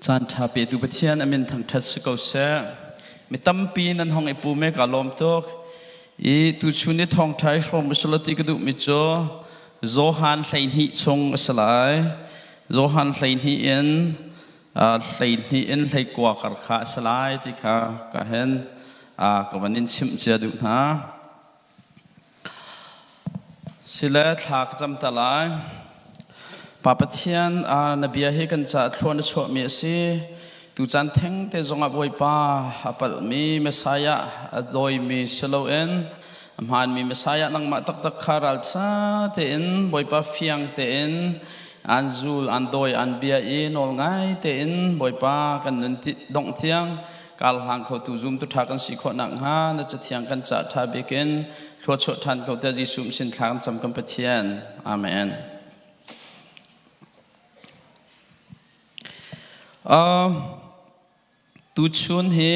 Caan ṭha petu Pathian a min thangṭhat si ko seh. Mi tampi nan hong i pum i kaa lawm tuk. I tuchun i thawngṭha i hrawm usila ti ka duhmi cu Johan 12 chung a si lai. Johan 12 in 12 in 19 kar kha a si lai ti kha ka hen ka van in chimh cia duh hna. Sile thla ka cam ta lai. Pa Pathian, na bia hi kan caah thlua na chuahmi a si. Tucaan thengte zongah Bawipa a palhmi Messiah a dawimi si loin a hmaanmi Messiah nangmah taktak kha ralṭha tein Bawipa fiang tein aan zul, aan dawi, aan bia i nawl ngai tein Bawipa kan nun dongh tiang karhlang khotu zumtu ṭha kan si khawh nakhnga na cathiang kan cah ṭha bik in thluachuah ṭhan ko tiah Jesuh sin thla kan cam kan Pathian. Amen. Tuchun hi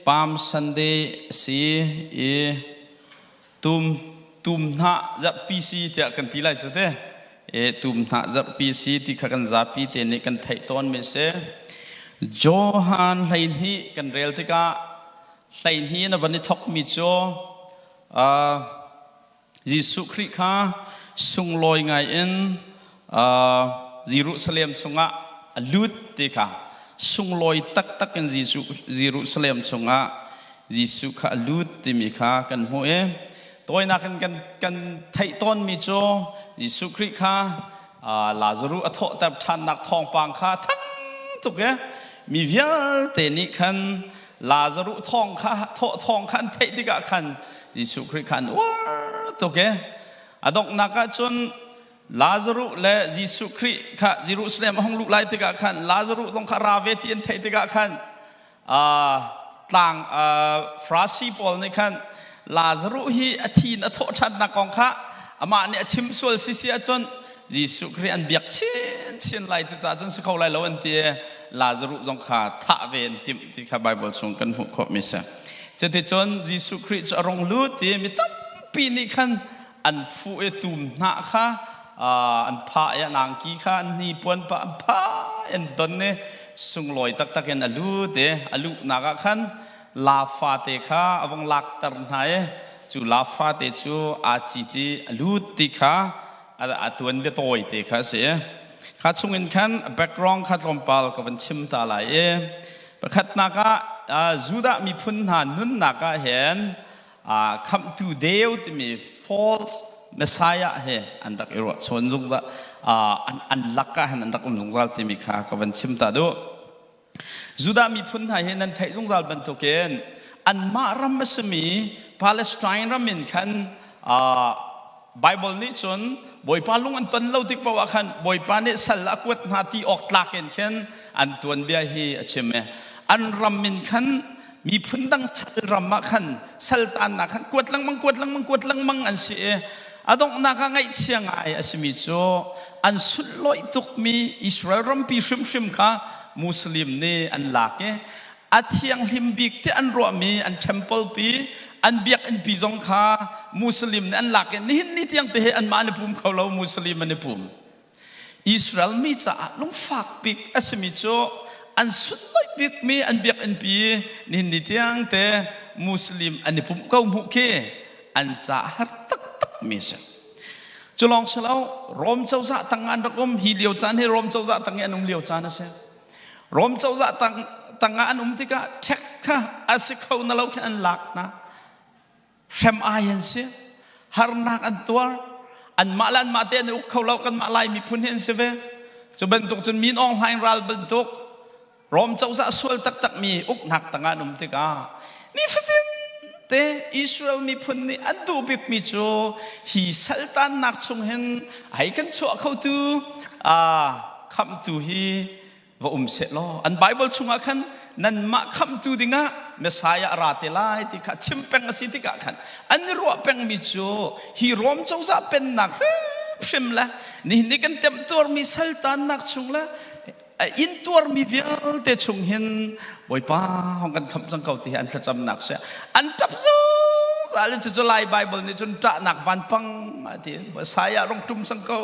Palm Sunday si i tum tum hnah zarhpi si tiah kan ti lai cu te. E tum hnah zarhpi si ti kha kan zapi te nih kan theih tawn mi si. Johan 12 kan rel tikah 12 na van i thok mi cu Jesuh Khrih kha sunglawi ngai in Jerusalem chungah a lut ti kha sunglawi taktak in Jerusalem chungah Jesuh kha a lut timi kha kan hmuh i tawinak in kan theih tawnmi cu Jesuh Khrih kha Lazaruh a thawhter ṭhannak thawngpang kha thang tuk i mi vialte nih khan Lazaruh thawng kha thawh thawng kha an theih tikah khan Jesuh Khrih kha an uar tuk i a donghnak ah cun Lazaruh le Jesuh Khrih kha Jerusalem a hung luh lai tikah khan Lazaruh zong kha ra ve ti an theih tikah khan tlang Farasi pawl nih khan Lazaruh hi a thi in a thawh ṭhannak kong kha amah nih a chim sual si si ahcun Jesuh Khrih an biak chinchin lai cucaah cun si kho lai lo an ti i Lazaruh zong kha thah ve an timh ti kha Baibal chung kan hmuh khawhmi si. Cuticun Jesuh Khrih cu a rung lut i mi tampi nih khan an fuh i tum hnah kha an phah i an angki kha an hnipuan pah an phah an don i sunglawi taktak in a lut i a luhnak ah khan la fate kha a vung lakter hna i cu la fate cu aa cit i a lut ti kha a tuan bia tawi te kha a si. Kha chungin khan background kha tlawmpal ka van chim ta lai i pakhatnak ah Judah miphun hna nunnak ah hin khamhtu deu timi false messiah he an rak i ruahchawn zungzal an lak ah hin an rak um zungzal timi kha ka van chim ta duh. Judah miphun hna hi nan theih zungzal bantukin anmah ram a simi Palestine ram in khan Bible nih cun Bawipa lung an ton lo tik paoh ah khan Bawipa nih sal a kuat hna ti awk tlak in khin an tuanbia hi a chim i an ram in khan miphun dang sal ram ah khan saltannak khan kuat lengmang kuat lengmang kuat lengmang an si i a donghnak ah ngaihchia ngai a simi cu an sunlawih tukmi Israel rampi hrimhrim kha Muslim nih an lak i a thianghlim bik ti an ruahmi an temple pi an biakinn pi zong kha Muslim nih an lak i nihin ni tiang te hi anmah an i pum kho lo Muslim an i pum. Israel mi caah lungfak bik a simi cu an sunlawih bikmi an biakinn pi nihin ni tiang te Muslim an i pumh ko hmuh khi an caah har taktak mi a si. Cu lawng si lo Rom cozah tang an rak um hi lio caan hi Rom cozah tang i an um lio caan a si. Rom cozah tang tangah an um tikah ṭhek kha a si kho na lo khi an lak hna. Hrem ai an si. Harnak an tuar. Anmah le anmah te an i uk kho lo kanmah Lai miphun hi an si ve. Cu bantuk cun Min Aung Hlaing ral bantuk Rom cozah sual taktakmi uknak tangah an um tikah nifatin te Israel miphun nih an duh bikmi cu hi saltannak chung hin ai kan chuah khotu khamhtu hi va um seh law an Bible chungah khan nanmah khamhtu dingah Messiah a ra te lai ti kha chim peng a si tikah khan an i ruah pengmi cu hi Rom cozah pennak hrimhrim le nihin ni kan temtuarmi saltannak chung le intuarmi vialte chung hin Bawipa hong kan khamh cang ko ti hi an thlacamnak si an ṭap zungzal i cucu Lai Bible nih cun ṭahnak vanpang a ti Messiah rong ṭum cang ko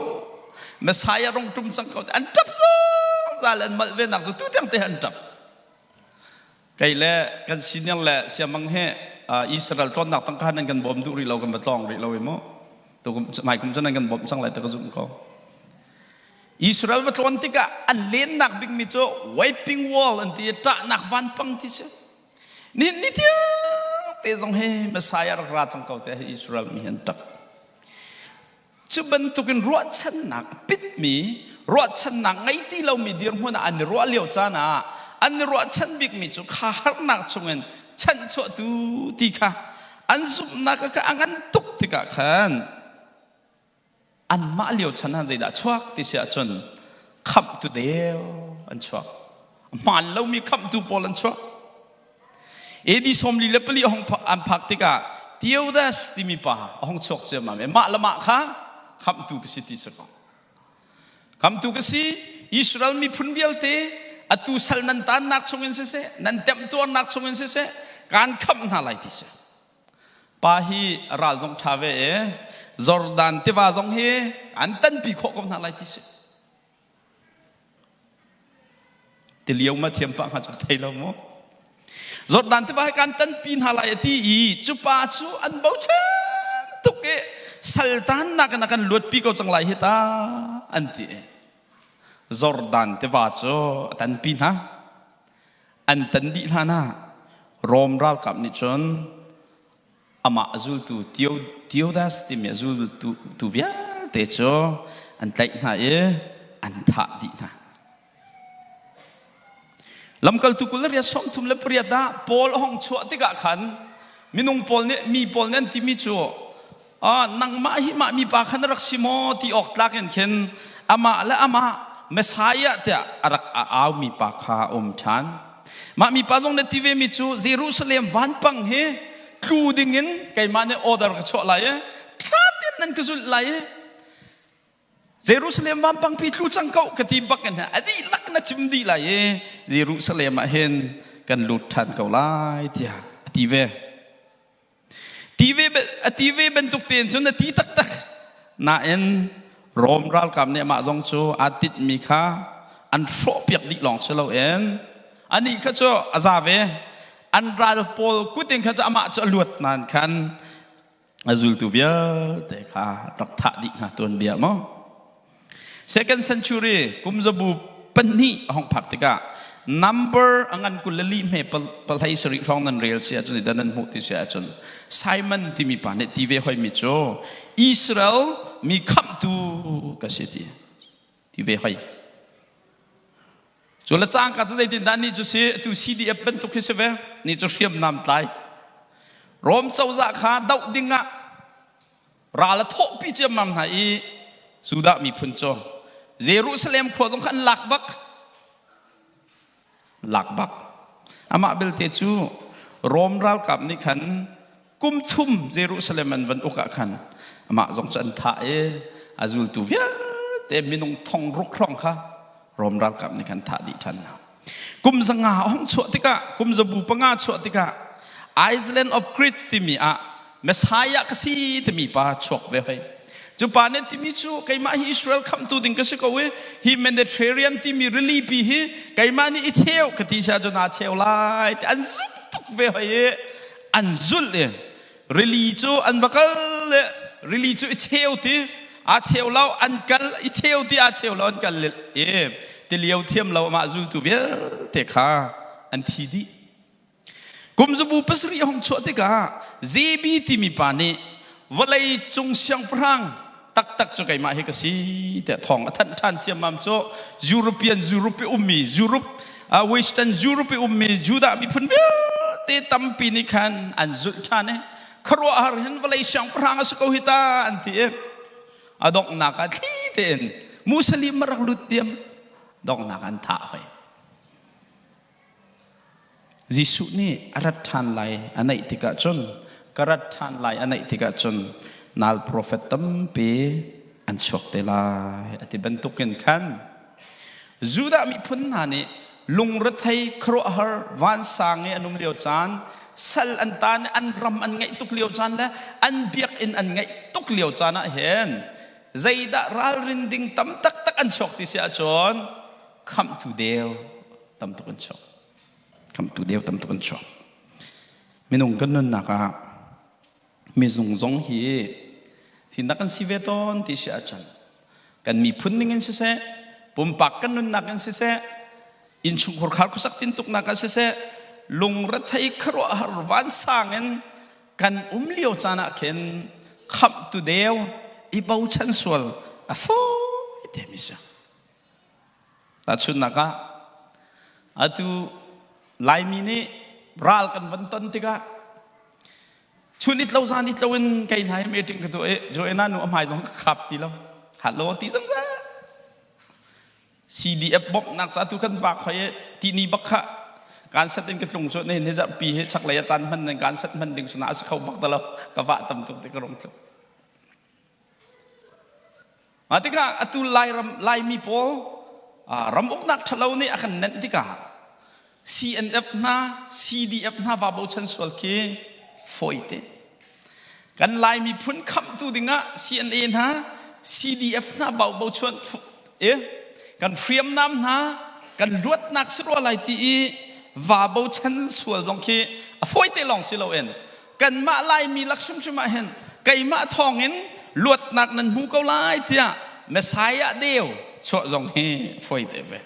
Messiah rong ṭum cang ko an ṭap zungzal. Zungzal an malh ve nak cu tu tiang te an ṭap. Kei le kan senior le siamang he Israel tlawnnak tangka nan kan bawm duh rih lo kan va tlawng rih lo i mu. Tu kum hmai kum cu nan kan bawmh cang lai ti ka zumh ko. Israel va tlawn tikah an lennak bikmi cu wiping wall an ti i ṭahnak vanpang ti si. Ni ni tiang te zong hi Messiah rak ra cang ko te hi Israel mi an ṭap. Cu bantukin ruahchannak a pitmi, ruahchannak ngei ti lomi dirhmun ah an i ruah lio caan ah an i ruahchan bikmi cu kha harnak chungin chanhchuahtu ti kha an zumhnak kha a ngan tuk tikah khan anmah lio chan ah zeidah chuak ti si ahcun khamhtu deu an chuak. Hmaan lomi khamhtu pawl an chuak. AD 44 a hung an phak tikah Theodas timi pa a hung chuak ciammam i mah le mah kha khamhtu ka si ti si ko. Khamhtu ka si Israel miphun vialte atu sal nan tannak chungin siseh nan temtuarnak chungin siseh kaan khamh hna lai ti si. Pa hi ral zong ṭha ve i Jordan tiva zong hi an tanpi khawh ko hna lai ti si. Tilio ma thiam pah hnga cu thei lo mu. Jordan tiva he kan tanpi hna lai a ti i cu pa cu an bochan tuk i saltannak in a kan luatpi ko cang lai hi ta an ti. Jordan tiva cu a tanpi hna. An tan dih hlan ah Rom ralkap nih cun amah a zultu Theodas timi a zultu tu vialte cu an tlaih hna i an thah dih hna. Lamkaltu 28 38 ah Paul a hong chuah tikah khan minung pawl nih mi pawl nih an timi cu ah nangmah hi mah mipa khan rak si maw ti awk tlak in khin amah le amah Messiah tiah a rak a aumi pa kha a um ṭhan. Mah mipa zong na ti ve mi cu Jerusalem vanpang hi tlu dingin keimah nih order ka chuah lai i ṭha tein nan ka zulh lai i Jerusalem vampangpi tlu cang ko ka ti bak in a dihlak na chim dih lai i Jerusalem ah hin kan lut ṭhan ko lai tiah a ti ve. A ti ve bantuk tein cun a ti taktak. Nain Rom ralkap nih amah zong cu aa tinhmi kha an hrawhpiak dih lawng si loin anih kha cu a za ve. An ral pawl kut in khan cu amah cu a luat nain khan a zultu vialte kha rak thah dih hna tuanbia maw. Second century kum zabu pahnih a hong phak tikah number a ngan 22 hme palhei sarih hrawng nan rel si ahcun dan nan hmuh ti si ahcun Simon timi pa nih ti ve hoimi cu Israel mi khamhtu ka si ti ti ve hoi. Cu le cangka cu zeitindah ni cu si tu CDF bantuk hi si ve ni cu hriamnam tlai Rom cozah kha doh dingah ral a thawhpi ciammam hna i Judah miphun cu Jerusalem khua zong kha an lak bak lak bak amah belte cu Rom ralkap nih khan kum thum Jerusalem an van uk ah khan amah zong cu an thah i a zultu vialte minung thong ruk hrawng kha Rom ralkap nih khan thah dih ṭhan hna. Kum zanga a hung chuah tikah, kum zabu panga chuah tikah Island of Crete timi ah Messiah ka si timi pa chuak ve hoi. Cu pa nih timi cu keimah hi Israel khamhtu ding ka si ko i hi Mediterranean timi rili pi hi keimah nih i cheu ka ti sia cu naa cheu lai ti an zumh tuk ve hoi i an zulh i Rili cu an va kal le rili cu i cheu ti aa cheu lo an kal i cheu ti aa cheu lo an kal i tilio thiam lo amah zultu vialte kha an thi dih. Kum zabu pasarih hong chuah tikah JB timi pa nih vawlei cung siangpahrang taktak cu keimah hi ka si tiah thawng a thanh ṭhan ciammam cu European Europe i ummi Europe Western Europe i ummi Judah miphun vialte tampi nih khan an zulh ṭhan i khuaruahhar hin vawlei siangpahrang a si ko hi ta an ti i a donghnak ah thli tein Muslim a rak lut diam donghnak an thah hoi. Jesuh nih a rat ṭhan lai a naih tikah cun ka rat ṭhan lai a naih tikah cun nal profet tampi an chuak te lai a ti bantukin khan Judah miphun hna nih lungrethei khuaruahhar vansang i an um lio caan sal an tan i an ram an ngaih tuk lio caan le an biakinn an ngaih tuk lio caan ah hin zeidah ralrin ding tam taktak an chuak ti si ahcun. Khamhtu deu tam tuk an chuak. Khamhtu deu tam tuk an chuak. Minung kan nunnak ah mizung zong hi thihnak kan si ve tawn ti si ahcun kan miphun ning in siseh, pumpak kan nunnak in siseh, innchungkhar khar khuasak tintuknak ah siseh, lungrethei khuaruahhar vansang in kan um lio caan ah khin khamhtu deu i bochan sual a fawi te mi si. Tahchunhnak ah, atu Laimi nih ral kan van ton tikah chun it lo zan it lo in kei hna hi meeting ka tuah i Joanna nu a hmai zong ka khap ti lo. Hallo ti zong za. CDF bawmhnak ca tu kan vak hoi i tini bak kha kan set in ka tlung cu ne ni zarhpi hi chaklei a caan hman kan set hman ding sana a si kho bak ta lo ka vah tam tuk ti ka rung tlung. Mah tikah atu Lairam Laimi pawl ram uknak ṭhalo nih a kan nenh tikah CNF hna CDF hna va bochan sual khi fawite. Kan Lai miphun khamhtu dingah CNA hna CDF hna bau bochan i kan hriamnam hna kan luatnak si rua lai ti i va bochan sual zong khi a fawite lawng si loin kanmah Laimi lak hrimhrim ah hin keimah thawngin luatnak nan hmu ko lai tiah Messiah deu chuah zong hi fawi te ve.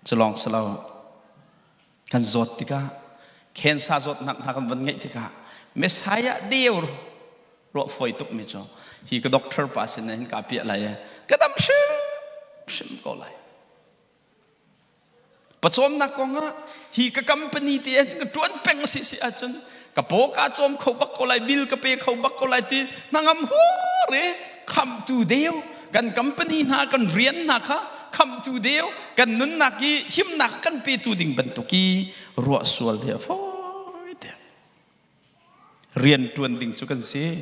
Cu lawng si lo. Kan zawt tikah cancer zawtnak hna kan van ngeih tikah Messiah deu ruah fawi tuk mi cu hi ka doctor pa sin hin ka piah lai ka dam hrim hrim ko lai. Pawcawmnak kongah hi ka company te ahcun ka ṭuan peng si si ahcun ka paw kaa cawm kho bak ko lai, bill ka pe kho bak ko lai ti hnangam huar i khamhtu deu kan company hna kan rian hna kha khamhtu deu kan nunnak i himnak kan petu ding bantuk i ruah sual hi a fawi te. Rian ṭuan ding cu kan si.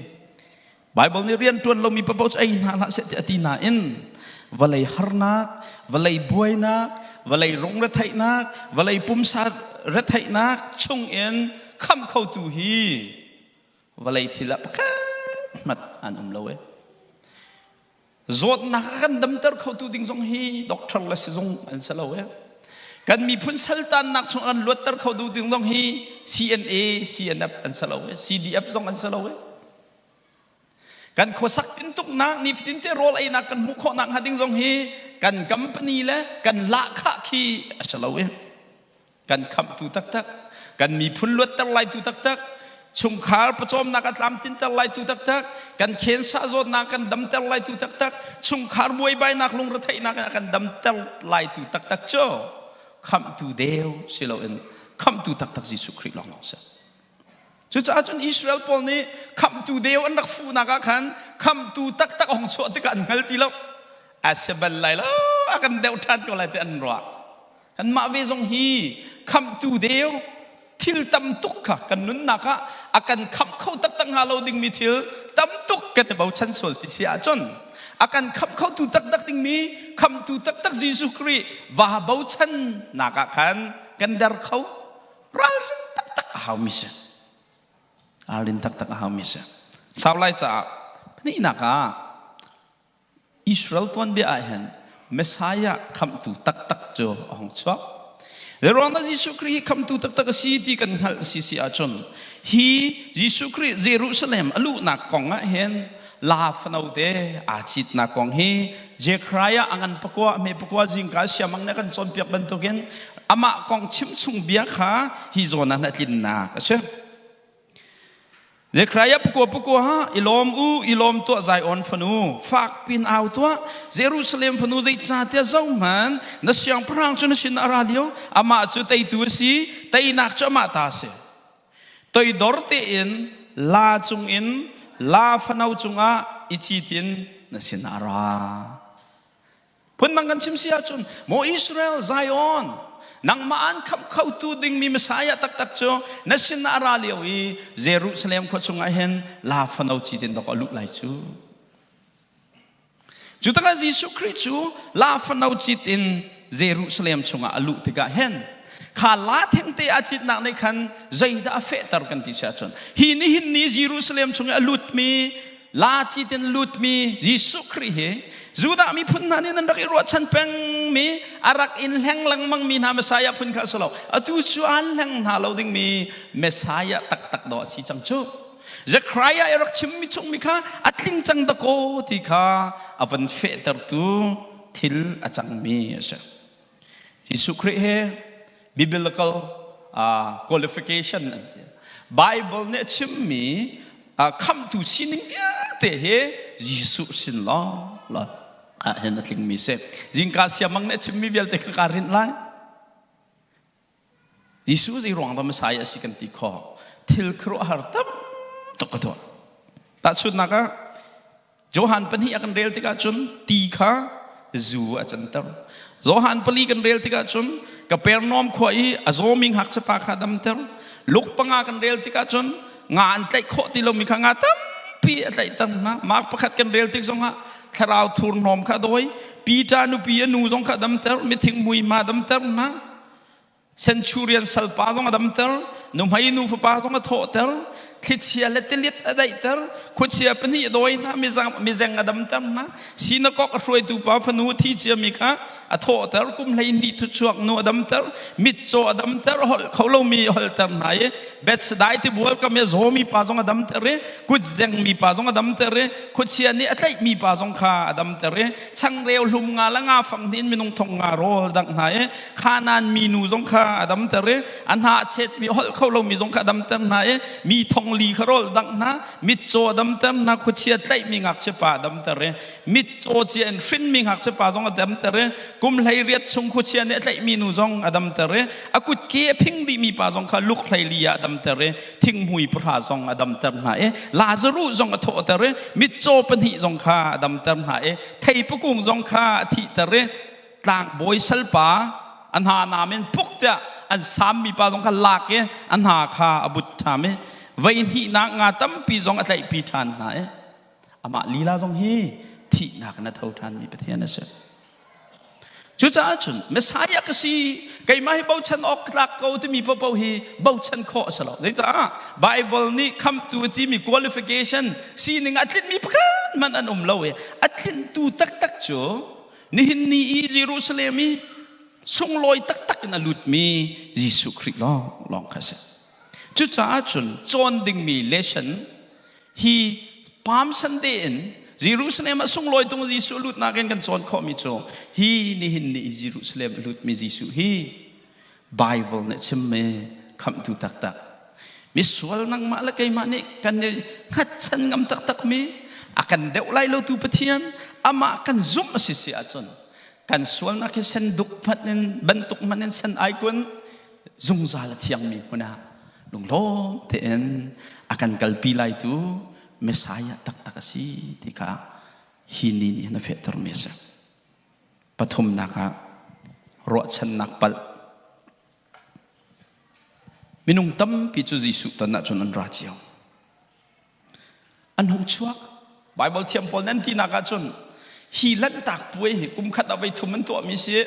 Baibal nih rian ṭuan lomi paoh cu ei hna hlah seh tiah a ti nain vawlei harnak, vawlei buainak, vawlei rungretheihnak, vawlei pumsa retheihnak chungin khamh khotu hi vawlei thil ah pakhat hmanh an um lo e. Zawtnak a kan damter khotu ding zong hi doctor le sizung an si lo e. Kan miphun saltannak chung an luatter kho tu ding zong hi CNA, CNF an si lo e. CDF zong an si lo e. Kan khuasak tintuknak nifatin te rawl einak kan hmuh khawhnak hnga ding zong hi kan company le kan lahkhah khi a si lo e. Kan khamhtu taktak, kan miphun luatter laitu taktak, chungkhar pawcawmnak a tlamtinter laitu taktak, kan khensa zawtnak kan damter laitu taktak, chungkhar buaibainak lungretheihnak in a kan damter laitu taktak cu khamhtu deu si loin khamhtu taktak Jesuh Khrih lawnglawng si. Cucaah cun Israel pawl nih khamhtu deu an rak fuhnak ah khan khamhtu taktak a hung chuah tikah an hngal ti lo. A si bal lai lo, a kan deuh ṭhan ko lai ti an ruah. Kanmah ve zong hi khamhtu deu thil tam tuk kha kan nunnak ah a kan khamh kho taktak hnga lo dingmi thil tam tuk kan i bochan sual si si ahcun a kan khamh khotu taktak dingmi khamhtu taktak Jesuh Khrih va bochannak ah khan kan der kho ralrin taktak a haumi si ralrin taktak a haumi si sau lai caah pahnihnak ah Israel tuanbia ah hin Messiah khamhtu taktak cu a hung chuak Ruang dah Jesuh Khrih hi khamhtu taktak a si ti kan hngalh si si ahcun hi Jesuh Khrih Jerusalem a luhnak kong ah hin la fano te aa citnak kong hi Zekhariah a ngan pakua hme pakua zingka siamang nih a kan cawnpiak bantukin amah kong chimchung bia kha hi zawn ah a tlinnak a si. Zekhariah pakua pakua i lawm u i lawm tuah Zion fanu fak pin au tuah Jerusalem fanu zeicahtiah zohhmanh na siangpahrang cu na sin a ra lio amah cu teitu a si teinak cu amah ta a si toidor tein la cungin la fano cungah i citin na sinah ra. Phundang kan chim si ahcun, Maw Israel, Zion, nangmah an khamh khotu dingmi Messiah taktak cu na sinah a ra lio i Jerusalem khua chungah hin la fano citin dawk a luh lai cu. Cu tikah Jesuh Khrih cu la fano cit in Jerusalem chungah a luh tikah hin kha la thengte a citnak nih khan zeidah a fehter kan ti si ahcun hi nihin ni Jerusalem chung i a lutmi Laa cit in lutmi Jesuh Khrih hi Judah miphun hna nih nan rak i ruahchan pengmi a rak in hleng lengmangmi hna Messiah phun kha a si lo. Atu cu aan hleng hna lo dingmi Messiah taktak dawh a si cang cu. Zechariah i rak chimmi chungmi kha a tling cang dakaw ti kha a van fehtertu thil a cangmi a si. Jesuh Khrih he biblical uh, qualification an ti. Bible nih a chimmi uh, khamhtu sining vialte hi Jesuh sin law law ah hin a tlingmi si. Zingka siamang nih a chimmi vialte kha kaa rinh lai. Jesuh zei ruang dah Messiah a si kan ti khawh? Thil khuaruahhar tam tuk ka tuah. Tahchunhnak ah Johan pahnih a kan rel tikah cun ti kha zu a canter. Johan pali kan rel tikah cun Kapernaum khua i a zawmi ngakchiapa kha damter. Luke panga kan rel tikah cun nga an tlaih khawh ti lomi kha nga tampi a tlaihter hna. Mark pakhat kan rel tik zongah thlarau thurhnawm kha dawi. Peter nupi a nu zong kha damter. Mithing mui ma damter hna. Centurion salpa zong a damter, nuhmei nu fapa zong a thawhter, thlichia le tilit a daihter, khuachia pahnih a dawi hna, mizeng a damter hna, sinakok a hruaitu pa fanu a thi ciami kha a thawhter, kum 12 thuchuak nu a damter, mitcaw a damter, holh kho lomi a holhter hna i Bethsaida tibual kam i a zawmi pa zong a damter i kutzengmi pa zong a damter i khuachia nih a tlaihmi pa zong kha a damter i changreu hlum nga le nga fang hnih in minung thong nga rawl dangh hna i Khanan minu zong kha a damter i a hna a chetmi holh kho lomi zong kha a damter hna i mi thongli kha rawl dangh hna mitcaw a damter hna khuachia tlaihmi ngakchia pa a damter i mitcaw cia in hrinmi ngakchia pa zong a damter i kum 18 chung khuachia nih a tlaihmi nu zong a damter i a kutke a phing dihmi pa zong kha luk 14 ah a damter i thinghmui pahra zong a damter hna i Lazaruh zong a thawhter i mitcaw pahnih zong kha a damter hna i theipakung zong kha a thihter i tlangbawi salpa a hna nam in puk tiah an sammi pa zong kha lak i a hna kha a but ṭham i vei hnihnak nga tampi zong a tlaihpi ṭhan hna i amah lila zong hi thihnak in a tho ṭhanmi Pathian a si. Cucaah cun Messiah ka si keimah hi bochan awk tlak ko timi paohpaoh hi bochan khawh a si lo. Zeicah Bible nih khamtu timi qualification sining a tlinhmi pakhat hmanh an um lo i a tlinhtu taktak cu Nihin ni i Jerusalem i sunglawi taktak in a lutmi Jesuh Khrih lawng lawng kha a si. Cucaah cun cawn dingmi lesson hi Palm Sunday in Jerusalem ah sunglawi tung Jesuh lutnak in kan cawn khawhmi cu hi nihin ni i Jerusalem a lutmi Jesuh hi Bible nih chimmi khamhtu taktak misual nangmah le keimah nih kan i hngatchan ngam taktakmi a kan deuh lai lo tu Pathian amah kan zumh a si si ahcun kan sualnak hi sen duk hmanh in bantuk hmanh in sen ai kun zungzal a thiangmi hmun ah lunglawm tein a kan kalpi lai tu Messiah taktak a si ti kha hi ni nih na fehtermi a si. Pathumnak ah ruahchannak palh. Minung tampi cu Jesuh ton ahcun an ra cio. An hung chuak. Bible thiam pawl nan tinak ahcun hi lanhtak puai hi kum khat ah voi thum an tuahmi si.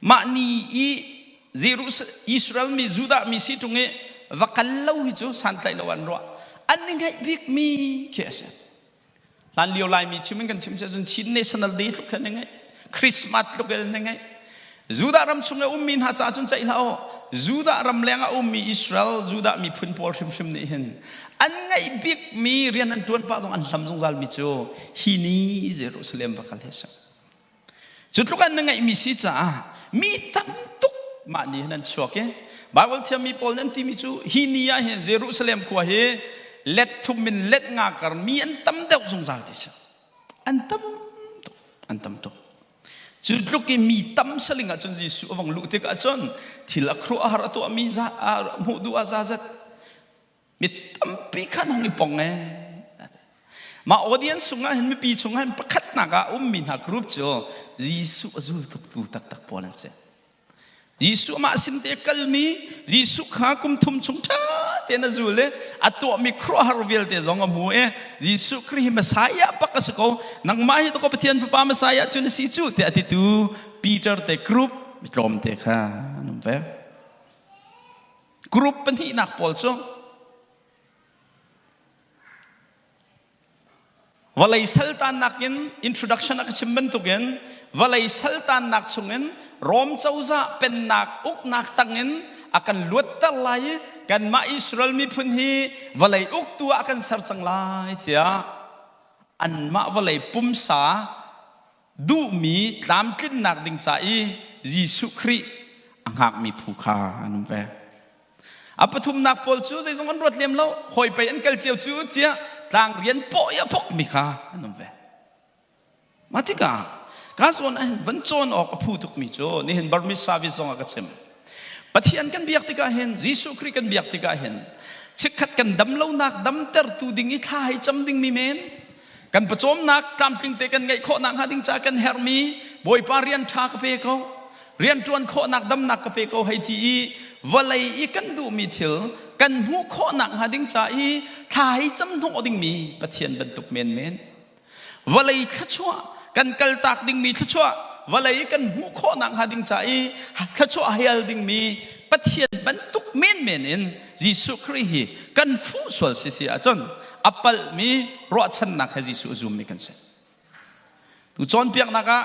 Mah ni i Israel mi Judah mi si ṭung i va kal lo hi cu santlaih lo an ruah. An i ngaih bikmi khi a si. Hlan lio Laimi chim in kan chim cun Chin National Day tluk khan ngai Christmas tluk in ngai Judah ram chung i ummi hna caah cun ceih hlah u Judah ram leng ah ummi Israel Judah miphun pawl hrimhrim nih hin an ngaih bikmi rian an ṭuan pah zong an hlam zungzal mi cu hi ni Jerusalem va kal hi a si. Cu tluk an na ngeihmi si caah mi tam tuk mah ni hin an chuak i Bible thiammi pawl nih an timi cu hi ni ah hin Jerusalem khua hi let thum in let nga kar mi an tam deuh zungzal ti si. An tam tuk, an tam tuk. Cu tluk i mi tam saling ahcun Jesuh a vong luh tikah cun thil a khuaruahhar a tuahmi hmuh duh ah zazat Mi tampi kha an hung i pong ee. Mah audience chungah hin mipi chungah hin pakhatnak ah ummi hna group cu Jesuh a zul tuktu taktak pawl an si. Jesuh mah sin te kalmi Jesuh kha kum thum chung ṭha tein a zul i a tuahmi khuaruahhar vialte zong a hmu i Jesuh Khrih hi Messiah bak a si ko nangmah hi Pathian fapa Messiah cu na si cu tiah a titu Peter te group mi tlawmte kha an um ve. Group pahnihnak pawl cu Vawlei saltannak in introduction a ka chim bantukin vawlei saltannak chungin Rom cozah pennak uknak tangin a kan luatter lai i kanmah Israel miphun hi vawlei uktu ah a kan ser cang lai tiah anmah vawlei pumsa duhmi tlamtlinnak ding ca i Jesuh Khrih a hngakmi phu kha an um ve. A pathumnak pawl cu zeizong an ruat lem lo, hawi pei an kal cio cu tiah tlang rian paw i a pokmi kha an um ve. Mah tikah ka zawn ah van cawn awk a phu tukmi cu nihin Burmese service zong ah ka chim. Pathian kan biak tikah hin Jesuh Khrih kan biak tikah hin chikkhat kan dam lonak damtertu ding i thla hei cam dingmi men kan pawcawmnak tlamtling te kan ngeih khawh nakhnga ding caah kan herhmi Bawipa rian ṭha ka pe ko rian ṭuan khawhnak damnak ka pe ko hei ti i vawlei i kan duhmi thil kan hmuh khawh nakhnga ding ca i thla hei cam hnawh dingmi Pathian bantuk menmen vawlei thluachuah kan kaltak dingmi thluachuah vawlei kan hmuh khawh nakhnga ding ca i thluachuah hal dingmi Pathian bantuk menmen in Jesuh Khrih hi kan fuh sual si si ahcun a palhmi ruahchannak he Jesuh a zummi kan si. Tu cawnpiaknak ah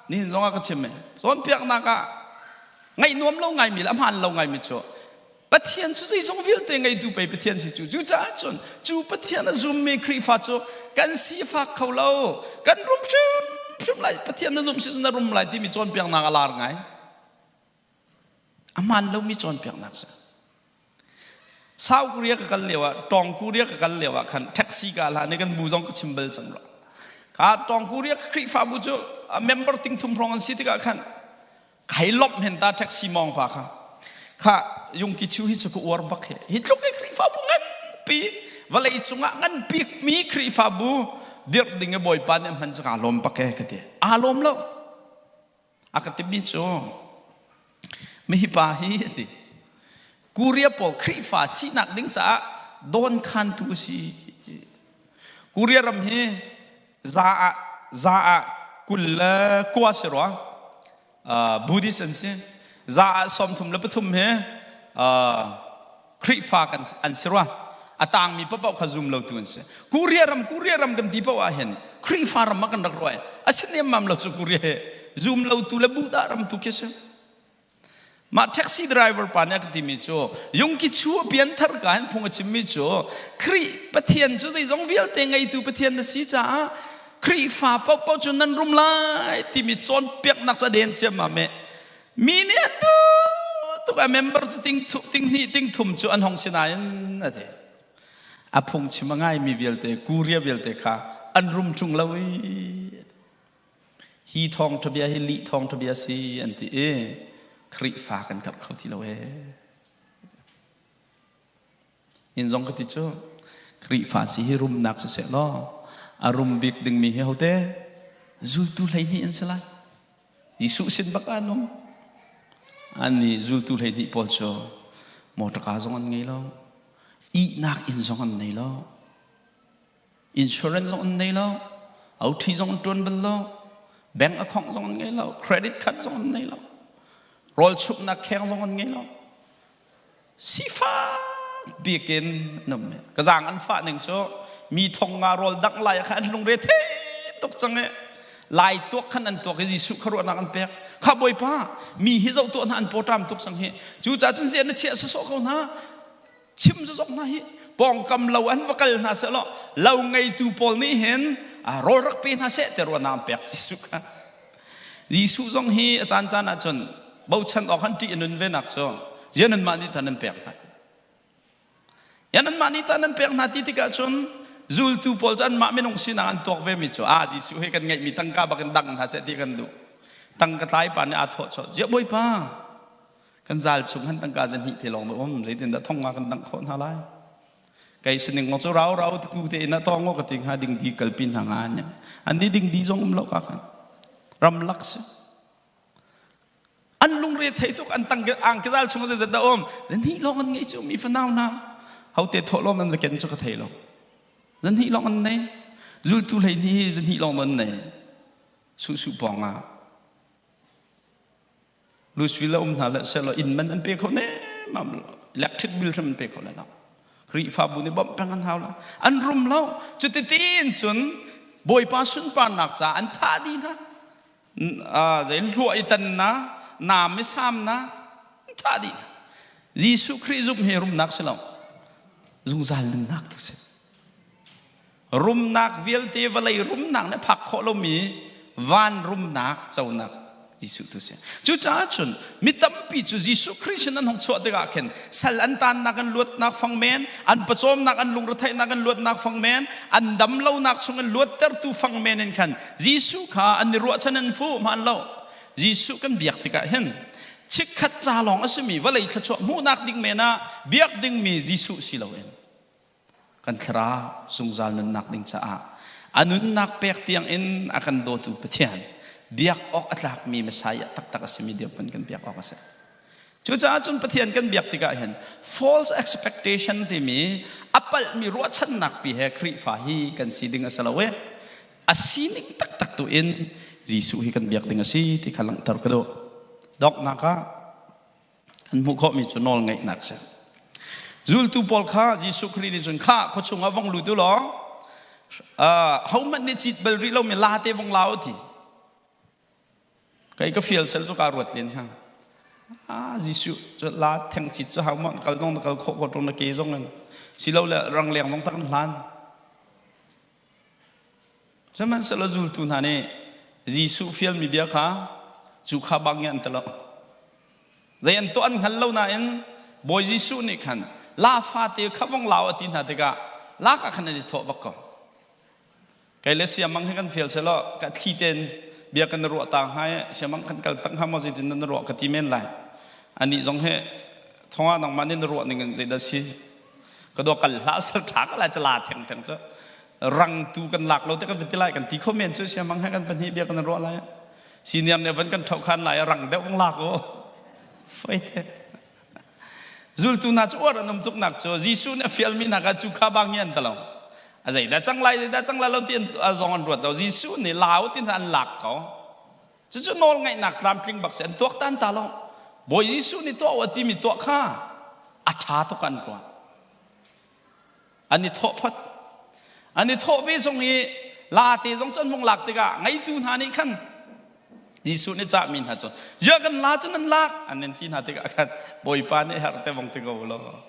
nihin zong ah ka chim e cawnpiaknak ah ngaih nuam lo ngaimi le a hmaan lo ngaimi cu Pathian cu zeizong vialte ngeitu pei Pathian si cu cucaah cun cu Pathian a zummi Khrihfa cu kan sifak kho lo kan rum hrimhrim lai Pathian na zum si cun na rum lai timi cawnpiaknak a lar ngai A hmaan lomi cawnpiaknak si. South Korea ka kal lio ah, Tong Korea ka kal lio ah khan taxi ka hlan i kan bu zong ka chim bal cang rua. Ka Tong Korea Khrihfabu cu a member ting thum hrawng an si tikah khan ka hei lawmh hen ta taxi mawng pa kha. Kha Yungki Chu hi cu ka uar bak hi. Hi tluk i Khrihfabu nganpi vawlei cungah ngan bikmi Khrihfabu dirh ding i Bawipa nih a hman cu kaa lawm bak e ka ti. Aa lawm lo. A ka timi cu mihi pa hi a ti. Korea pawl Khrihfa sinak ding caah dawnkhantu a si. Korea ram hi za ah za ah 20 le kua si rua. Uh, Buddhist an si. Za ah 33 hi uh, Khrihfa kan an si rua. A tangmi paoh kha zum lotu an si. Korea ram Korea ram kan ti paoh ah hin Khrihfa ram ah kan rak ruah. A si nemmam lo cu Korea he zum lotu le Buddha ram tu khi si. Mah taxi driver pa nih a ka timi cu Yungki Chu a pianthar ka hin phung a chimmi cu Khrih Pathian cu zeizong vialte ngeitu Pathian na si caah Khrihfa paohpaoh cu nan rum lai timi cawnpiaknak ca den ciammam eh Mi nih an duh tuk a member cu ting ting hnih ting thum cu an hong si nain a ti. A phungchim a ngaimi vialte Korea vialte kha an rum ṭung lo i hi thawngṭha bia hi lih thawngṭha bia si an ti i Khrihfa kan karh kho ti lo ee. Inn zong ka ti cu Khrihfa si hi rumnak siseh law a rum bik dingmi hi hote zultu 12 an si lai. Jesuh sin bak ah an um. Annih zultu 12 pawl cu motorka zong an ngei lo. Ihnak inn zong an nei lo. Insurance zong an nei lo. OT zong an ṭuan bal lo. Bank account zong an ngei lo. Credit card zong an nei lo. Rawl chumhnak kheng zong an ngei lo. Sifak bik in an um. Ka zaang an fah ning cu mi thong nga rawl dangh lai ah khan an lungre thei tuk cang i lai tuak khan an tuak i Jesuh kha ruahnak an pek. Kha Bawipa, mi hi zoh tuah hna an pawṭam tuk cang hi. Cucaah cun ziah na chiah sawsawh ko hna. Chim zok hna hi pawngkam lo an va kal hna seh law lo ngeitu pawl nih hin rawl rak pe hna seh ti ruahnak an pek Jesuh kha. Jesuh zong hi a caancaan ahcun bochan awk han ṭih a nun venak cu ziah nanmah nih tah nan pek hna ti. Ya nanmah nih tah nan pek hna ti tikah cun zultu pawl cu anmah minung sinak an tuak vemi cu ah Jesuh hi kan ngeihmi tangka bak in dang hna seh ti kan duh. Tangka tlai pa nih aa thawh chawh. Ziah Bawipa kan zal chung han tangka zahnih te lawng na um zeitindah thong nga kan dangh khawh hna lai. Kei sining ngo cu rau rau tu te in a tong ngo ka ti hnga ding di kalpi hna nga an an di ding di zong um lo ka khan ramlak si an lungre thei tuk an tang ang kezal chung zeizat dah um zan lawng an ngei cu mi fanau hna hote thawh lawm an va ken cu ka thei lo zan hnih lawng an nei zultu hlei ni zan hnih lawng an nei su su pawng ah Louisville a um hna le selaw inn man an pe kho ne mam lo electric bill hrim an pe kho le lo Khrihfabu nih bawmh peng an hau la an rum lo cuti tiin cun Bawipa sunparnak ca an thah dih hna. Zei hluah i tan na, naam i sam na, an thah dih hna. Jesuh Khrih zumh hi rumnak si lo, zungzal nunnak tu si. Rumnak vialte vawlei rumnak nih phak khawh lomi van rumnak conak Jesuh tu si. Cucaah cun mi tampi cu Jesuh Khrih sin an hung chuah tikah khin sal an tannak an luatnak fang men, an pawcawmnak an lungretheihnak an luatnak fang men, an damlonak chung in luattertu fang men in khan Jesuh kha an i ruahchan an fuh hmaan lo. Jesuh kan biak tikah hin chikkhat ca lawng a simi vawlei thluachuah hmuhnak ding men ah biak dingmi Jesuh si loin kan thlarau zungzal nunnak ding caah a nunnak pek tiang in a kan dawtu Pathian biak awk a tlakmi Messiah taktak a simi dirhmun kan biak awk a si. Cucaah cun Pathian kan biak tikah hin false expectation timi a palhmi ruahchannak pi he Khrihfa hi kan si ding a si lo i a sining taktak tu in Jesuh hi kan biak ding a si ti kha langhter ka duh. Donghnak ah An hmuh khawhmi cu nawl ngeihnak a si. Zultu pawl kha Jesuh Khrih nih cun kha khuachung ah vong lut u law hohmanh nih cit bal rih lomi la te vong la u ti. Kei ka fial sel cu kaa ruat len hna. Ah Jesuh cu la theng cit cu hau ma kal dong na kal khawh ko ṭung na ke zong in silo le rangleng zong tak an hlan. Sihmanhsehlaw zultu hna nih Jesuh fialmi bia kha cu kha bang in an ti lo. Zei an tuah an hngal lo nain Bawi Jesuh nih khan la fate kha vong lau a ti hna tikah lak ah khan an i thawh bak ko. Kei le siamang hi kan fial selaw ka thli tein bia kan ruah ta hnga i siamang kan kal tak hnga maw zeitin nan ruah ka ti men lai. Anih zong hi thongah nangmah nih na ruah ning in zeidah si ka dua kal hlah sal ṭha ka lai cala theng theng cu rang tu kan lak lo te kan ti lai kan ti kho men cu siamang he kan pahnih bia kan ruah lai senior nih van kan ṭhoh khan lai rang deuh vong lak u foi te zultu hna cu uar an um tuk nak cu Jesuh nih a fialmi hna kha cu kha bang an talo a zeidah cang lai zeidah cang lai lo ti an zong an ruat lo Jesuh nih lau ti hna an lak ko Cucu nawlngaihnak tlamtling bak si an tuaktan ta lo. Bawi Jesuh nih tuah u a timi tuah kha a ṭha tuk an ruah. An i thawh phot. An i thawh ve zong i la te zong cu an hung lak tikah ngeitu hna nih khan Jesuh nih cahmi hna cu zia kan la cu nan lak an nan ti hna tikah khan Bawipa nih herh te vong ti ko law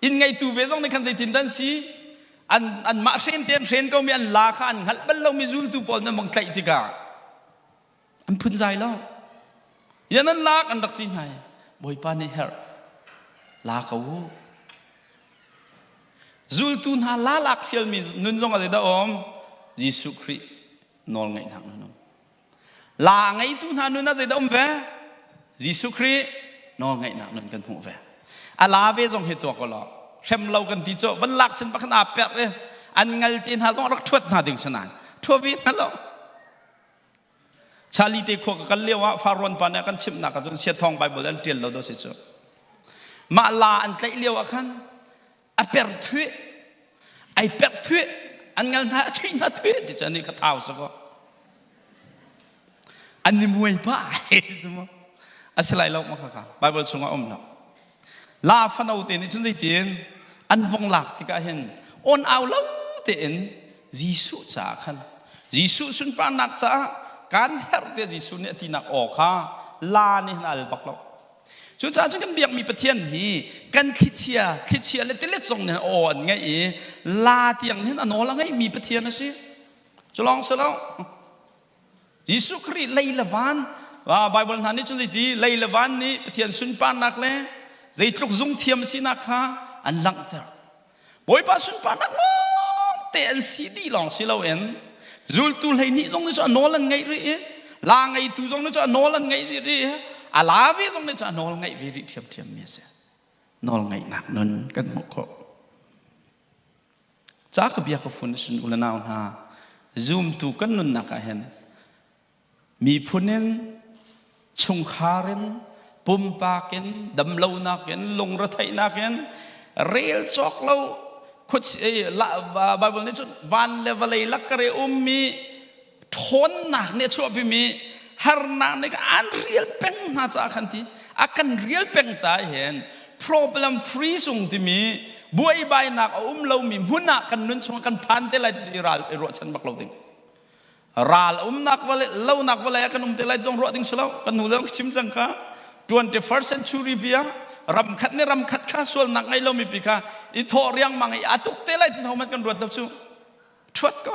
Inn ngeitu ve zong nih khan zeitin dan si an anmah hren te an hren komi an la kha an hngalh bal lomi zultu pawl nan vong tlaih tikah an phunzai lo. Ya nan lak an rak ti hna i Bawipa nih herh la ko u. Zultu hna la lak fialmi nun zong a zeidah um Jesuh Khrih nawl ngeihnak nun um. La ngeitu hna nun ah zeidah um ve? Jesuh Khrih nawlngeihnak nun kan hmuh ve. A la ve zong hi tuak law hrem lo kan ti cu van lak sin pakhat aa perh i an ngal te hna zong rak ṭhuat hna ding sanan ṭhua ve hna lo. Charlie te khua ka kal lio ah Farrawn pa nih a kan chimhnak ah cun Siathawng Bible an ṭial lo do si cu. Mah la an tlaih lio ah khan a per thuih ai per thuih an ngal hna a thuih hna thuih ti cu ani ka thau sa ko an ni muai pa a si lai lo ma kha kha bible chungah um lo la fano te nih cun zeitin an vong lak tikah hin on au lo tein Jesuh caah khan Jesuh sunparnak caah kan herh te Jesuh nih a tinak aw kha la nih hin al bak lo Cucaah cun kan biakmi Pathian hi kan thlichia, thlichia le tilet zong nih aw an ngeih i la tiang hin a nawl a ngeihmi Pathian a si. Cu lawng si lo. Jesuh Khrih lei le van, Bible hna nih cun zeiti lei le van nih Pathian sunparnak le zeitluk zungthiam sinak kha an langhter. Bawipa sunparnak lawngte an si dih lawng si loin zultu 12 zong nih cu a nawl an ngeih rih i la ngeitu zong nih cu a nawl an ngeih rih i a la ve zong nih cu a nawl ngeih ve rih ṭhiamṭhiam mi a si. Nawl ngeihnak nun kan hmuh khawh. Ca ka bia ka fun sun u le nau hna zumtu kan nunnak ah hin Miphun in, chungkhar in, pumpak in, damlonak in, lungretheihnak in, rel cawk lo Bible nih cun van le vawlei lakkar i ummi ṭhawnnak nih a chuahpimi harnak nih an rial peng hna caah khan ti a kan rial peng caah hin problem free sung timi. buaibainak a um lomi hmun ah kan nun chung kan phan te lai ti i ral i ruahchan bak lo ding. Ral a umnak vawlei lonak vawlei ah kan um te lai zong ruah ding si lo. Kan nu le chim cang kha 21st century bia ram khat nih ram khat kha sualnak ngei lomi pi kha i thawh riangmang i a tuk te lai ti hohmanh kan ruat lo cu. Thuat ko.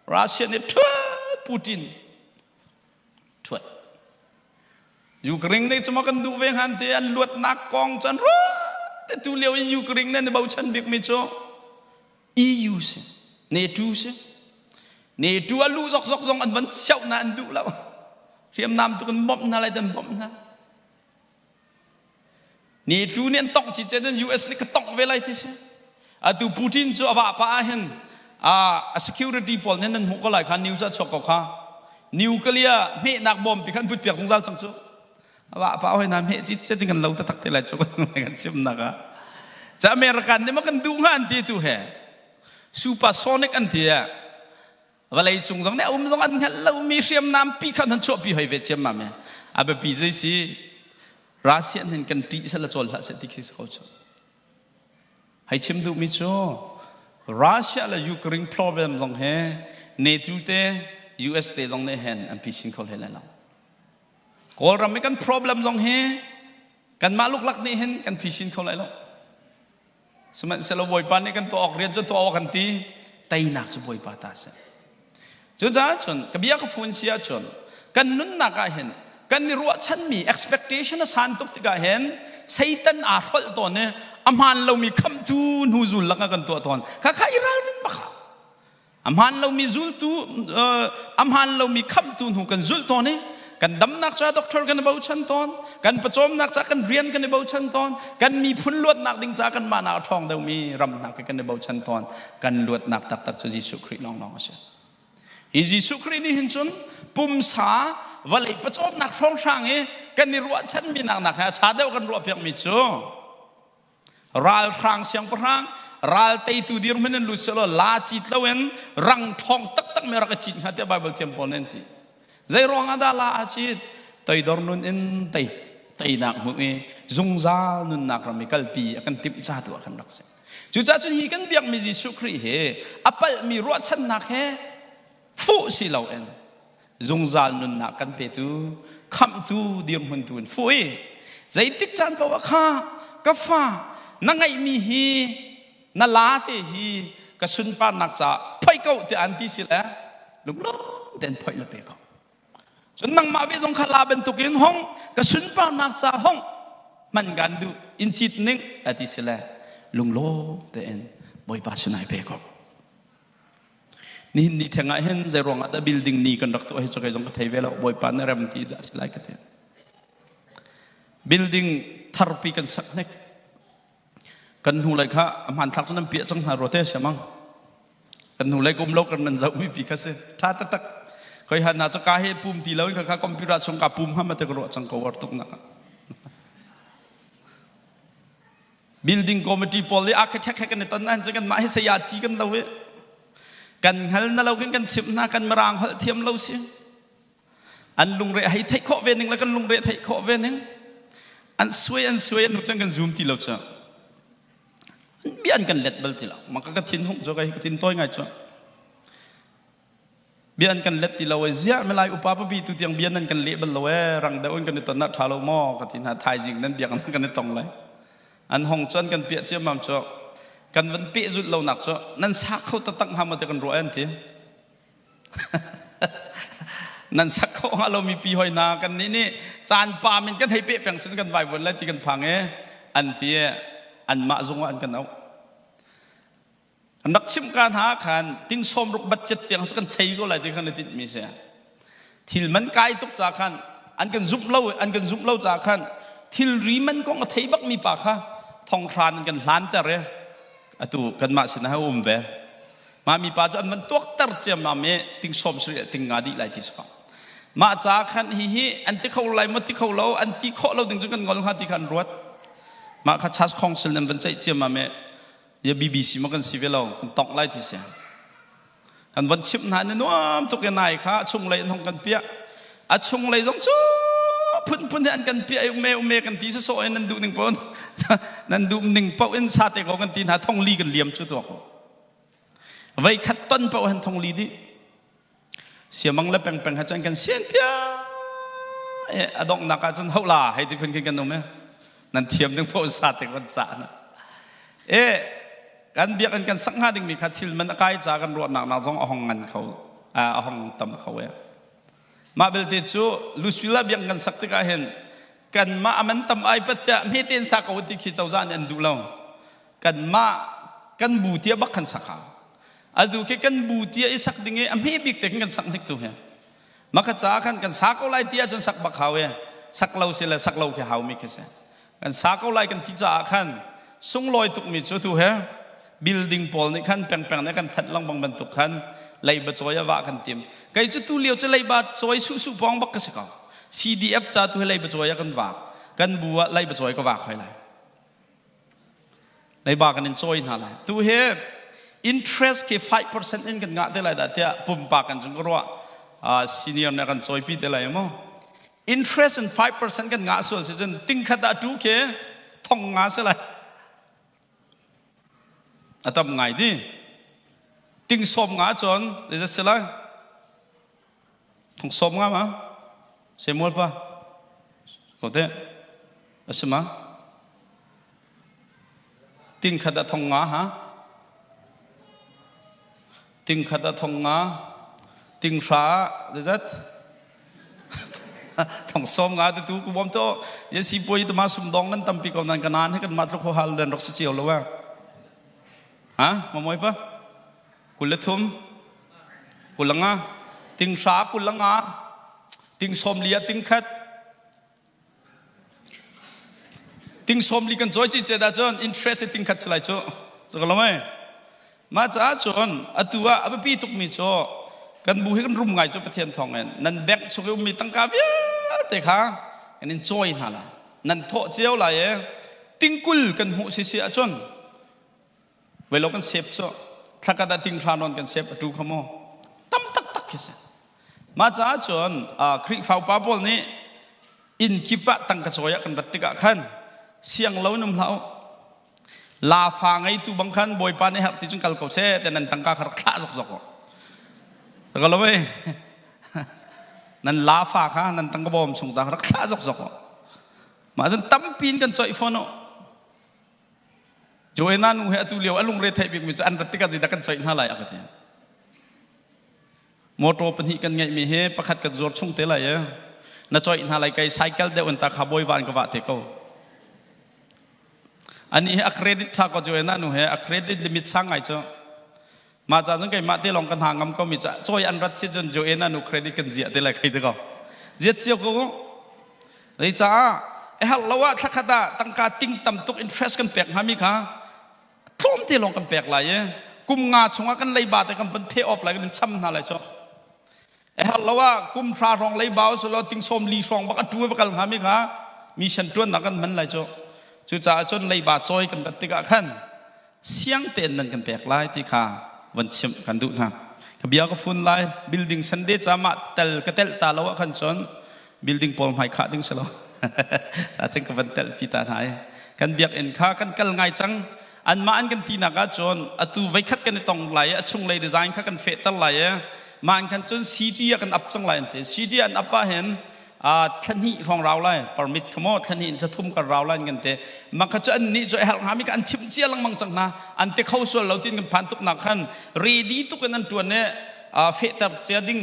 Russia nih thuat Putin thuat. Ukraine nih cuma kan duh ve hngan te an luatnak kong cu an ruat te tu lio i Ukraine nih an i bochan bikmi cu EU si NATO si NATO a lu zokzok zong an van sioh na an duh lo hriamnam tu kan bawmh hna lai dan bawmh hna NATO nih an tongh chi cun US nih ka tongh ve lai ti si. Atu Putin cu a vah pa ah hin a security pawl nih nan hmuh ko lai kha news ah chuak ko kha. Nuclear hmehnak bom pi khan put piak zungzal cang cu. A vah pa hoi na hmeh cit cit kan lo taktak te lai cu kan chimnak ah. Ca American nih ma kan duh hnga an ti tu he. Supersonic an ti ah vawlei cung zong nih a um zong an hngalh lomi hriamnam pi kha an chuahpi hoi ve ciammam i a biapi zei si Russia hin kan ṭih seh le cawl hlah seh ti khi si ko cu hei chim duhmi cu Russia le Ukraine problem zong he NATO te US te zong nih hen an phi chin kho hlei lai lo Kawlram i kan problem zong hi kanmah luklak nih hin kan phi chin kho lai lo Sihmanhsehlaw Bawipa nih kan tuah awk rian cu tuah awk kan ti teinak cu Bawipa ta a si. Cucaah cun ka bia ka fun si ahcun kan nunnak ah hin kan i ruahchanmi expectation a san tuk tikah hin Satan aa hrolh tawn i a hmaan lomi khamhtu hnu zul lakah kan tuah tawn. Khakha i ralrin bak hau. A hmaan lomi zultu a hmaan lomi khamhtu hnu kan zulh tawn i kan damnak ca doctor kan i bochan tawn kan pawcawmnak ca kan rian kan i bochan tawn kan miphun luatnak ding ca kan mah nak a ṭhawng deuhmi ram hna kan i bochan tawn kan luatnak taktak cu Jesuh Khrih lawnglawng a si hi Jesuh Khrih nih hin cun pumsa vawlei pawcawmnak hrawnghrang i kan i ruahchanmi nak nak he a ṭha deuh kan ruahpiakmi cu Ralhrang siangpahrang ral teitu dirhmun in lut sehlaw la cit loin rang ṭhawng taktak mi rak i cit hnga tiah Baibal thiam pawl nih an ti. Zei ruangah dah la a cit? Toidor nun in tei teinak hmuh i zungzal nunnak ram i kalpi a kan timh ca tu ah kan rak si. Cucaah cun hi kan biakmi Jesuh Khrih hi a palhmi ruahchannak he fuh si loin zungzal nunnak kan petu khamhtu dirhmun tu in fuh i zeitik caan paoh ah kha ka fa na ngeihmi hi na la te hi ka sunparnak caah phoih ko tiah an ti si le lunglawm tein phoih la pe ko cun nangmah ve zong kha la bantukin hong ka sunparnak ca hong hman kan duh in cit ning a ti si le lunglawm tein bawipa sinai pe ko Nihin ni theng ah hin zei ruangah dah building ni kan rak tuah hi cu kei zong ka thei ve lo. Bawipa na rem ti dah si lai ka ti. Building tharpi kan sak hnek. Kan hnu lei kha a hmanthlak cu nan piah cang hna rua te siamang. Kan hnu lei kum lo kan nan zoh mi pi kha si. Tha taktak. Khoi han na cu ka he pum ti lo in kha computer chung ka pum ha ma te ka ruah cang ko war tuk nak. Building committee pawl i architect he kan i ton ahcun kan mah hi saya ci kan lo i kan hngal na lo kan kan chimh hna kan mirang holh thiam lo si an lungre hei theih khawh ve ning le kan lungre theih khawh ve ning an suai an suai an cang kan zoom ti lo cu an bia an kan let bal ti lo maka ka thin hung cu ka hi ka thin toi ngai cu Bia an kan let ti lo e ziah milai upa papi tu tiang bia nan kan leh bal lo e rang deuh in kan i ton na ṭha lo maw ka ti hna thaizing nan biak nan kan i tong lai an hong cu an kan piah ciammam cu kan van peh zulh lo nak cu nan sak kho taktak hnga maw ti kan ruah an ti nan sak kho hnga lo mi pi hoi na kan nih nih caan pam in kan hei peh peng sin kan vai vuan lai ti kan phang e an ti e anmah zung ah an kan auh An rak chimh ka hna khan ting sawmruk budget tiang cu kan chei ko lai ti khan i tinhmi si. Thil man kai tuk ca khan an kan zumh lo an kan zumh lo ca khan thilri man kong a thei bakmi pa kha thonghran an kan hlanter i atu kanmah sinah a um ve. Mah mi pa cu an van tuakter ciammam i ting sawm sarih ting nga dih lai ti si ko. Mah ca khan hihi an ti kho lai maw ti kho lo an ti khawh lo ding cu kan ngol hnga ti kha an ruat. Mah kha chas khongsil nan van ceih ciammam i ya BBC ma kan si ve lo kan tongh lai ti si kan von chimh hna ni nuam tuk i nai kha a chunglei an hong kan piah a chunglei zong cu phunphun he an kan piah i ume ume kan ti sawsawh in nan duh ning paoh nan duh ning paoh in sa te ko kan ti hna thongli kan liam cu tuak vei khat ton paoh han thongli dih siamang le pengpeng ha cun kan sian pia a donghnak ah cun ho la hei ti phun khin kan um e nan thiam ding paoh sa te kan ca na e kan biakinn kan sak hnga dingmi kha thil man a kai ca kan ruahnak nak zong a hong ngan kho a hong tam kho e Mah belte cu Lusvilla biang kan sak tikah hin kanmah a man tam ai pat tiah hmete in sa ko ti khi cozah nih an duh lo. Kanmah kan bu tia bak kan sak hau. Atu khi kan bu tia i sak ding i a hme bik te khin kan sak hnik tu hi. Maka caah khan kan sa ko lai ti ahcun sak bak hau e. Sak lo si le sak lo khi hau mi khi si. Kan sa ko lai kan ti caah khan sunglawi tukmi cu tu he building pawl nih khan pengpeng nih kan thanh lengmang bantuk khan leiba cawi a vah kan tim. Kei cu tu lio cu leiba cawi suh suh pawng bak ka si ko. CDF ca tu he leiba cawi a kan vak. Kan bu ah leiba cawi ka vak hoi lai. Leiba kan in cawi hna lai. Tu he interest khi 5% in kan ngah te lai dah tiah pumpak kan cung ka ruah. Senior nih a kan cawipi te lai mu. Interest in 5% kan ngah sual si cun ting khat ah tu khi thong nga si lai. A tam ngai di. Ting sawm nga cun zeizat si lai? Thong sawm nga ma? Samuel pa. Ko te. A si ma? Ting khat ah thong nga ha? Ting khat ah thong nga. Ting hra ah zeizat? Thong sawm nga tu ku bom to ye si poi tu ma sum dong nan tampi ko nan kanan he kan ma tluk ho hal den rok si chiao lo wa ha ma moi pa kul le thum kul nga ting hra kul nga ting som lia ting khat Ting sawmli kan cawi ci dah cun interest ting khat si lai cu. Cu ka lo mei. Mah caah cun atu ah a biapi tukmi cu kan bu hi kan rum ngai cu Pathian thawng in nan bank chung i ummi tangka vialte kha kan in cawi hna la. Nan thawh cio lai i tingkul kan hmuh si si ahcun Velo kan sep cu thlakhat ah ting hra nawn kan sep atu kha mu tam taktak khi si. Mah caah cun Khrihfa upa pawl nih inn kip ah tangka cawi ah kan rat tikah khan siang lo in um hlah u. Lafa ngeitu bang khan Bawipa nih herh ti cun kal ko seh te nan tangka kha rak thlah zokzok u. Ka lo ei. Nan lafa kha nan tangka bawm chung ta rak thlah zokzok u. Mah cun tampi in kan coih fawn u. Joanna nu he atu lio a lungre theih bikmi cu an rat tikah zeidah kan coih hna lai a ka ti. Motor pahnih kan ngeihmi hi pakhat kan zuar chung te lai i na coih hna lai kai cycle deuh in ta kha bawi van ka vah te ko. Ani hi a credit tha ko Joanna nu he a credit limit sang ngai cu. Mah ca cun keimah te lawng kan hna ngam ko mi ca cawi an rat si cun Joanna nu credit kan ziah te lai khai te ko. Ziat cio ko. Zeicaah a herh lo ah thlakhat ah tangka ting tam tuk interest kan pek hngami kha tlawmte lawng kan pek lai i kum nga chungah kan leiba te kan van pay off lai kan cham hna lai cu. A herh lo ah kum hra hrawng leiba usulaw ting sawm li hrawng bak a tu va kal hngami kha mission ṭuannak kan hman lai cu. Cucaah cun leiba cawi kan rat tikah khan siang tein nan kan pek lai ti kha van chimh kan duh hna. Ka bia ka fun lai building Sunday ca mah tel ka telh ta lo ah khan cun building pawl hmai khah ding si lo. Sa cing ka van telh fi ta hna i kan biakinn kha kan kal ngai cang. Anmah an kan tinak ah cun atu veikhat kan i tong lai i a chunglei design kha kan fehter lai i mah in khan cun CT ah kan up cang lai an ti. CT an up ah hin thla hnih hrawng rau lai permit kha maw thla hnih in thla thum kan rau lai kan ti mah kha cu an nih cu a herh hngami kha an chimh cia lengmang cang hna an ti kho sual lo tin kan phan tuk nak khan ready tuk in an tuan i fehter cia ding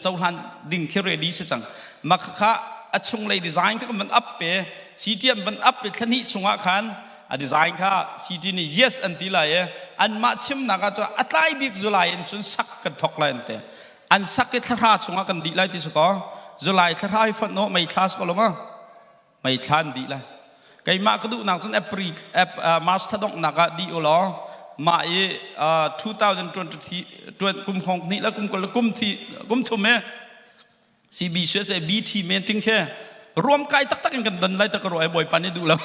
cohlan ding khi ready si cang mah kha a chunglei design kha kan van up pe CTM van up pe thla hnih chungah khan a design kha CT nih yes an ti lai i anmah chimnak ah cun a tlai bik July in cun sak kan thok lai an ti An sak i thlahra chungah kan dih lai ti si kaw July thlahra hi fonh nawh mei thla si ko lo ma? Mei thla an dih lai. Keimah ka duhnak cun April, March thla donghnak ah dih u law mah i 2023 kum hong hnih le kum kul le kum thi kum thum he CBCSA BT meeting khe ruam kai taktak in kan don lai ta ka ruah bawipa nih duh lo.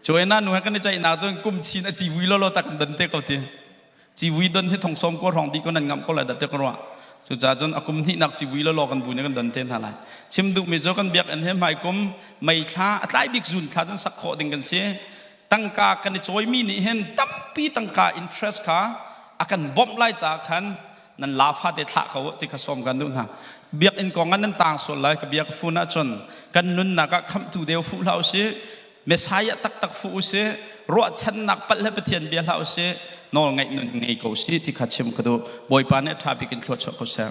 Joanna nu he kan i ceihnak cun kum chin a civui lolo ta kan don te ko ti. Civui don hi thong sawm ko hrawng dih ko nan ngamh ko lai dah te ka ruah. Cucaah cun a kum hnihnak civui law kan bu nih kan don te hna lai. Chim duhmi cu kan biakinn he hmaikum mei thla a tlai bik zun thla cun sak khawh ding kan si. Tangka kan i cawimi nih hin tampi tangka interest kha a kan bawmh lai caah khan nan la fate thlah ko ti kha sawm kan duh hna. Biakinn kong ah nan tang sual lai ka bia ka fun ahcun kan nunnak ah khamhtu deu fuh hlah usih. Messiah taktak fuh usih. Ruahchannak palh he Pathian bia hlah usih. Nawl ngaih nun ngei ko usih ti kha chim ka duh. Bawipa nih a ṭha bik in thluachuah ko seh.